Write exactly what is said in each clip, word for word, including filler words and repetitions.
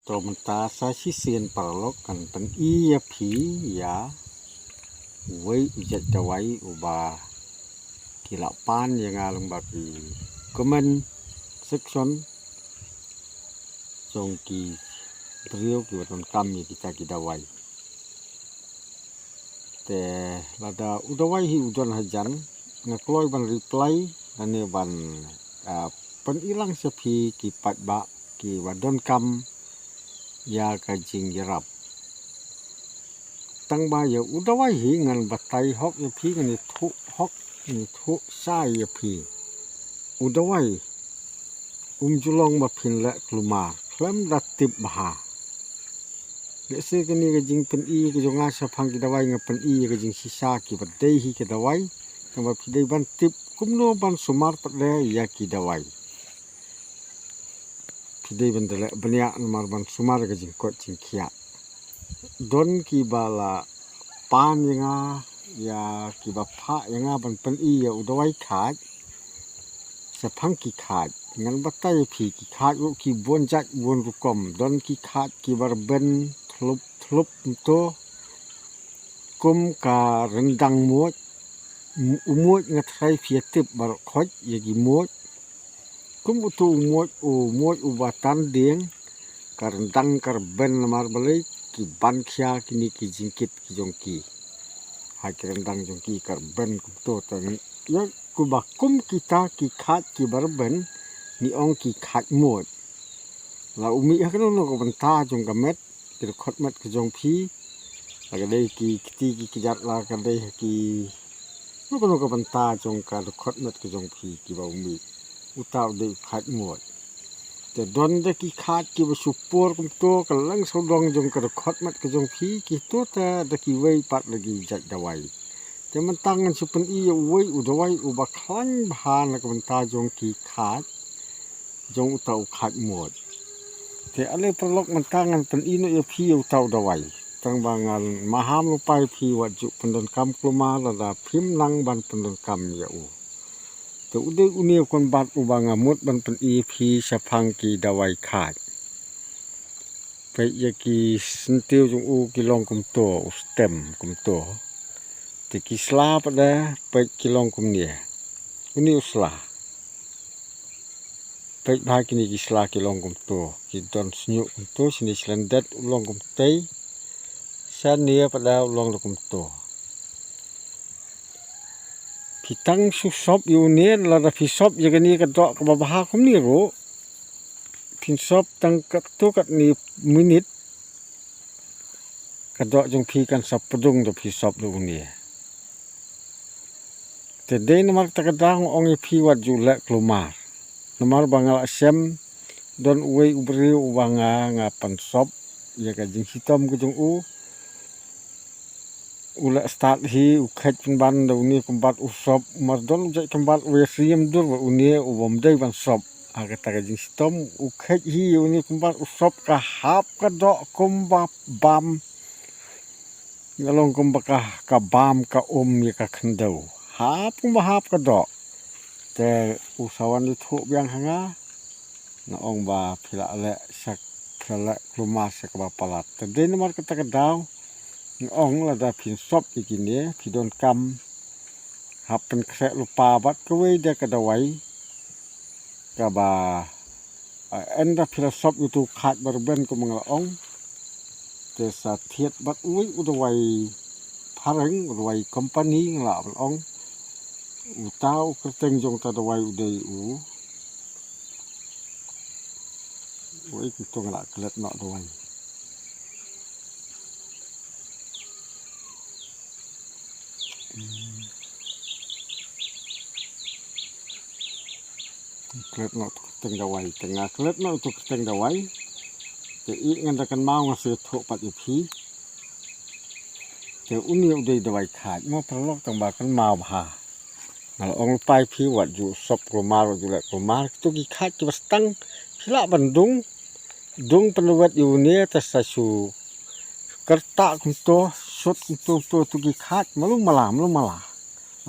To mynta sa shisien paralok ngan pyni ïa phi ïa uwei u jait dawai uba ki la pan ïa nga lyngba ki comment section jong ki briew kiba donkam ïa kita ki dawai. Te lada u dawai hi u don hajan, nga kloi ban reply lane ban, ah, pyni lang sha phi ki paidbah kiba donkam ïa ka jingïarap. Tang ba ïa u dawai hi ngan batai hok ïa phi, ngan ïathuh hok, ngan ïathuh sha ïa phi. U dawai um ju long ba phin leh kulmar khlem da tip bha. Lehse kane ka jingpyni ka jong nga shaphang ki dawai nga pyni ka jingshisha kiba dei hi ki dawai. Tang ba phi dei ban tip kumno ban sumar pat de ïa ki dawai. Phi dei ban da leh bniah namar ban sumar ka jingkoit jingkhiah. Don kiba la pan ïa nga, ïa kiba phah ïa nga ban pyni ïa u dawai khaid shaphang ki khaid. Ngan batai ïa phi ki khaid ruh ki bun jait bun rukom. Don ki khaid kiba rben thlup thlup kumto, kum ka ryndang muid. U muid nga tharai phi ïa tip baroh khoit ïa ki muid. Kum uto u muid, u muid uba tan dieng, ka ryndang ka rben namar balei, ki ban khia kine ki jingkit ki jong ki. Ha ki ryndang jong ki ka rben kumto. Te ïa kuba kum kita ki khaid kiba rben ngi ong ki khaid muid. La u mih ha kano kano ka bynta jong ka met, ki dkhot met ka jong phi, la ka dei ki kti ki kjat, la ka dei ha kano kano ka bynta jong ka dkhot met ka jong phi kiba u mih, uta u dei u khaid muid. Te don da ki khaid kiba shu por kumto ka leng sawdong jong ka dkhot met ka jong phi, kito te da kiwei pat la ki jait dawai. Te mynta ngan shu pyni ïa uwei u dawai uba khlaiñ bha na ka bynta jong ki khaid, jong uta u khaid muid. Te ale paralok mynta ngan pyni noh ïa phi ïa uta u dawai. Tang ba ngan maham lypa ïa phi wat ju pyndonkam kulmar lada phim nang ban pyndonkam ïa u. Te u dei une u kynbat uba nga mut ban pyni ïa phi shaphang ki dawai khaid. Peit ïa ki syntiew jong u ki long kumto, u stem kumto. Te ki sla pat de peit ki long kumne. Une u sla. Peit bha kine ki sla ki long kumto. Ki don shñiuh kumto, shane shlyndet u long kumtei. Shane pat de u long da kumto. Phi tang shu sop ïa une, lada phi sop ïa kane ka doh kaba bha kumne ruh. Phin sop tang katto katne minit, ka doh jong phi kan sa pdung da phi sop da une. Te dei namar kata ka daw nga ong ïa phi wat ju leh kulmar. Namar ba nga la shem, don uwei u briew uba nga, nga pynsop ïa ka jingshitom ka jong u. U la start hi u kheit pynban da une u kynbat u sop, mar don u jait kynbat uba ïasyriem dur bad une u bym dei ban sop. Ha kata ka jingshitom u kheit hi ïa une u kynbat u sop, ka hap ka doh kumba bam. Nga long kumba ka, ka bam ka um ïa ka khyndew. Hap kumba hap ka doh. Te u sa wan ïathuh biang ha nga. Nga ong ba phi la leh sha, phi la leh kulmar sha kaba palat. Te dei namar kata ka daw nga ong lada phin sop ïa kine, phi donkam hap pynkhreh lypa bad kawei de ka dawai kaba, eh, ynda phi la sop ïa uto u khaid ba rben kum nga la ong. Te sa thied bad uwei u dawai phareng, u dawai company nga lah ban ong. Uta u kyrteng jong uta u dawai u dei u, uei kumto nga lah klet noh dawai. Klet noh uto u kyrteng dawai, te nga klet noh uto u kyrteng dawai. Te ïa ngan da kynmaw nga sa ïathuh pat ïa phi. Te une u dei dawai khaid mo paralok, tang ba kynmaw bha. Nga la ong lypa ïa phi wat ju sop kulmar, wat ju leh kulmar. Kito ki khaid kiba stang phi lah ban dung, dung pynwet ïa une te sa shu kyrta kumto, sut kumto, kumto, uto ki khaid malu mala, malu mala.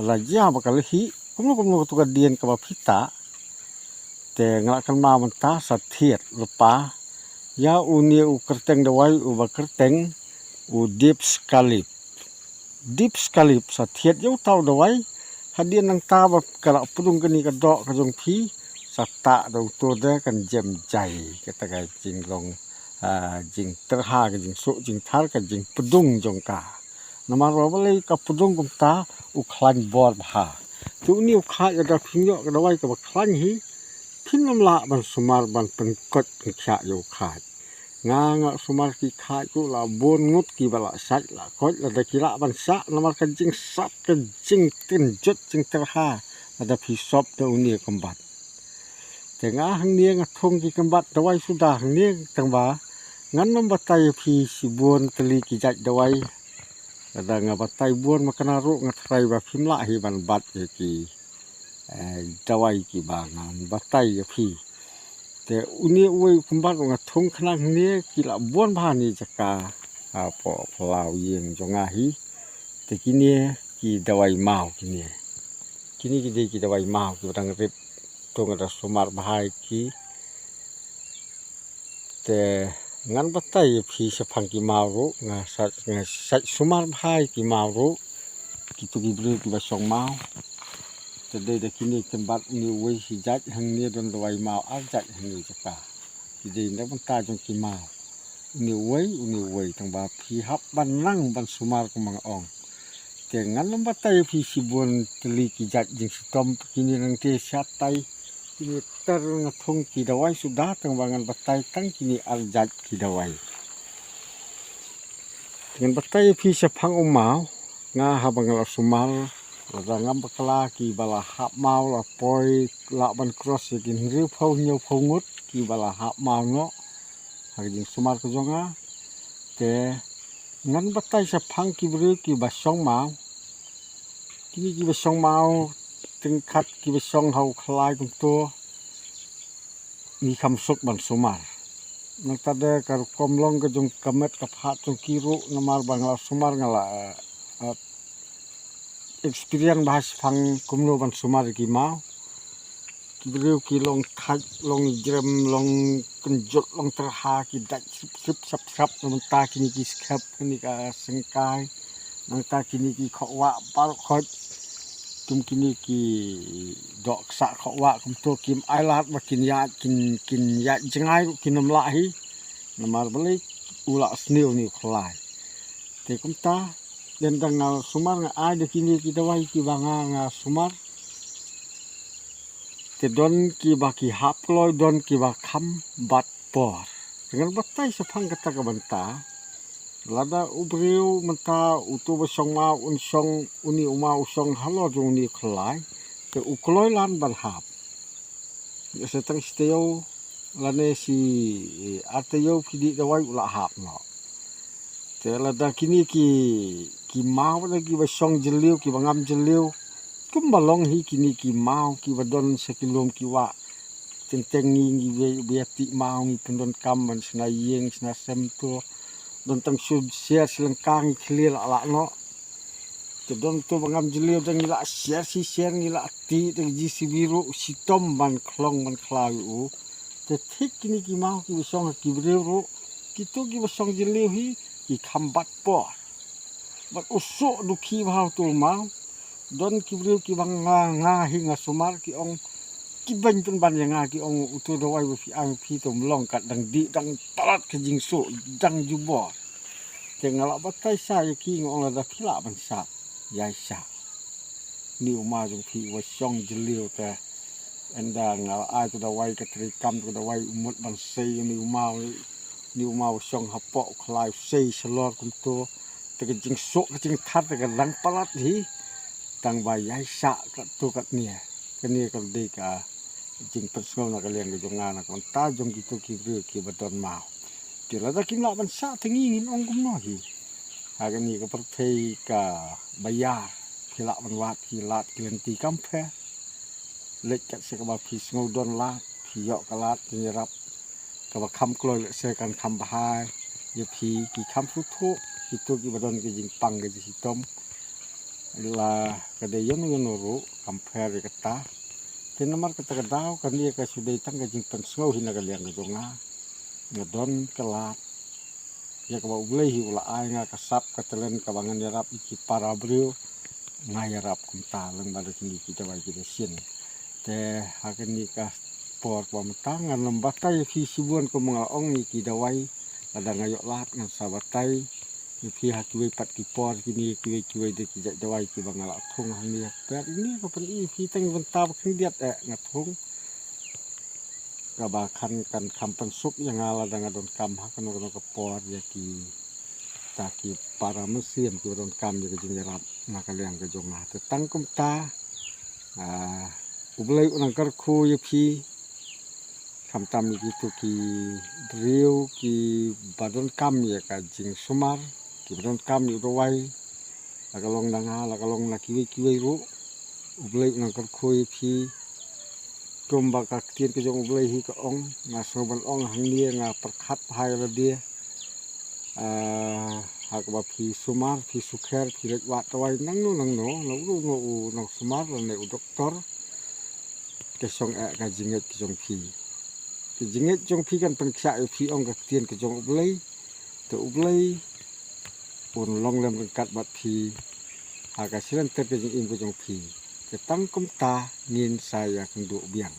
La jia ba ka la hih kumno kumno kato ka dien kaba phi ta. Te nga la kynmaw mynta sa thied lypa. Ïa une u kyrteng dawai uba kyrteng u Dipskalip. Dipskalip sa thied ïa uta u dawai. Hadien nangta ba ka la pdung kane ka doh ka jong phi, sa tah da uto de kan jem jai, kata ka jinglong, ah, jingtyrha, ka jingsuh jingthar, ka jingpdung jong ka. Namar ba balei ka pdung kumta, u khlaiñ bor bha. Te une u khaid lada phi ïoh ka dawai kaba khlaiñ hi, phin ym lah ban sumar ban pynkoit pynkhiah ïa u khaid. Nga nga sumar ki khaid ruh la bun ngut kiba la sait la koit lada ki lah ban sah namar ka jingsap ka jingtynjot jingtyrha lada phi sop da une u kymbat. Te nga hangne nga thung ki kymbat dawai suda hangne tang ba ngan ym batai ïa phi shibun tylli ki jait dawai. Lada nga batai bun ma kane ruh nga tharai ba phim lah hi ban bat ïa ki, eh, dawai kiba ngan batai ïa phi. Te une uwei u kymbat nga thung khnang hangne ki la bun bha ne jaka hapoh phyllaw ïing jong nga hi. Te kine ki dawai maw kine. Kine ki dei ki dawai maw kiba dang rip, to nga da sumar bha ïa ki. Te ngan batai ïa phi shaphang ki maw ruh, nga sait, nga sait sumar bha ïa ki maw ruh. Kito ki briew kiba shong maw. Te dei da kine kynbat une uwei shi jait hangne don dawai maw ar jait hangne jaka. Ki dei na bynta jong ki maw. Une uwei, une uwei tang ba phi hap ban nang ban sumar kumba nga ong. Te ngan ym batai ïa phi shibun tylli ki jait jingshitom kine nangte shatai. Kine ter nga thung ki dawai suda tang ba ngan batai tang kine ar jait ki dawai. Te ngan batai ïa phi shaphang u maw. Nga haba nga la sumar, lada ngam bakla kiba la hap maw la poi lah ban cross ïa ki hynriewphew hynñiewphew ngut kiba la hap maw noh ha ka jingsumar ka jong nga. Te ngan batai shaphang ki briew kiba shong maw. Kine kiba shong maw, tyngkhat kiba shong ha u khlai kumto, ngi kham suk ban sumar. Nangta de ka rukom long ka jong ka met ka phad jong ki ruh namar ba nga la sumar nga la, eh, experience bha shaphang kumno ban sumar ïa ki maw. Ki briew ki long thait, long jrem, long kynjut, long tyrha, ki dait sip sip sap sap na bynta kine ki skhem, kine ka syngkai. Nangta kine ki khohwah baroh khoit. Kum kine ki dohksah khohwah kumto kim ailad ba kin ïaid, kin, kin ïaid jngai ruh kin ym lah hi. Namar balei u la sniew une u khlai. Te kumta, dang dang nga sumar nga ai da kine ki dawai kiba nga nga sumar. Te don kiba ki hap kloi, don kiba kham bat por. Te ngan batai shaphang kata ka bynta. Lada u briew mynta uto ba shong maw un shong, une u maw u shong halor jong une u khlai. Te u kloi lan ban hap. Ïa sa tang shi taïew lane shi, eh, ar taïew phi dih dawai u la hap noh. Te lada kine ki, ki maw lada kiba shong jylliew kiba ngam jylliew. Kumba long hi kine ki maw kiba don sha ki lum ki wah. Teng teng ngi ngi ba, ba ïa tih maw ngi pyndonkam ban shna ïing shna sem to. Don tang shu sher shi lyngkha ngi khlieh lah lah noh. Te don to ba ngam jylliew dang ngi lah sher shi sher ngi lah tih da ka J C B ruh shitom ban khlong ban khlaw ïa u. Te thik kine ki maw kiba shong ha ki briew ruh. Kito kiba shong jylliew hi ki kham bat por. Bad u suk dukhi bha uto u maw. Don ki briew kiba nga, nga hi nga sumar ki ong. Ki beiñ pynban ïa nga ki ong uto dawai ba phi ai phi to ym long kat dang dih dang palat ka jingsuk dang jubor. Te nga la batai sha ïa ki nga ong lada phi lah ban sah. Ïai sah. Une u maw jong phi uba shong jylliew te. Ynda nga la ai to dawai ka treikam to dawai u mut ban sei une u maw. Une u maw uba shong hapoh u khlai u sei shalor kumto. Te ka jingsuk ka jingthar te ka dang palat hi. Tang ba ïai sah katto katne. Kane ka dei ka jingpynsngew na ka liang ka jong nga na ka bynta jong kito ki briew kiba don maw. Te lada kim lah ban sah te ngi ngin ong kumno hi. Ha kane ka pyrthei kaba ïar ki lah ban wad ki lad ki lynti kam pher. Leit kat sha kaba phi sngew don lad phi ïoh ka lad jingïarap. Kaba kham kloi lehse kan kham bha ïa phi ki kham sngewthuh kito kiba don ka jingpang ka jingshitom. La ka dei ïano ïano ruh kam pher ïa kata. Te namar kata ka daw kane ka shu dei tang ka jingpynsngew hi na ka liang ka jong nga. nga don ka lad ïa kaba U Blei hi u la ai nga ka sap ka talent kaba ngan ïarap ïa ki para briew. Nga ïarap kumta lyngba da kine ki dawai ki da sien. Te ha kane ka por kaba mynta ngan ym batai ïa phi shibun kumba nga la ong ïa ki dawai. Lada nga ïoh lad ngan sa batai ïa phi ha kiwei pat ki por kine kiwei kiwei de ki jait dawai kiba nga la thung hangne. Peit ine ka pyni ïa phi tang bynta ba khyndiat eh nga thung. Kaba kan kan kham pynsuk ïa nga lada nga donkam ha kano kano ka por ïa kita ki para mynsiem kiba donkam ïa ka jingïarap na ka liang ka jong nga. Te tang kumta, ah, U Blei un nang kyrkhu ïa phi. Khamtam ïa kito ki briew kiba donkam ïa ka jingsumar, kiba donkam ïa u dawai, la ka long na nga, la ka long na kiwei kiwei ruh. U Blei un nang kyrkhu ïa phi. Kumba ka ktien ka jong U Blei hi ka ong, nga sngew ban ong hangne, nga pyrkhat bha ïa lade. Ah, ha kaba phi sumar, phi sukher, phi leit wad dawai nangno nangno, na uno uno u nongsumar lane u doktor, ka shong eh ka jingngeit ka jong phi. Ka jingngeit jong phi kan pynkhiah ïa phi, ong ka ktien ka jong U Blei. Te U Blei un long lem ryngkat bad phi ha ka shilynter ka jingim ka jong phi. Te tang kumta ngin sa ïakynduh biang.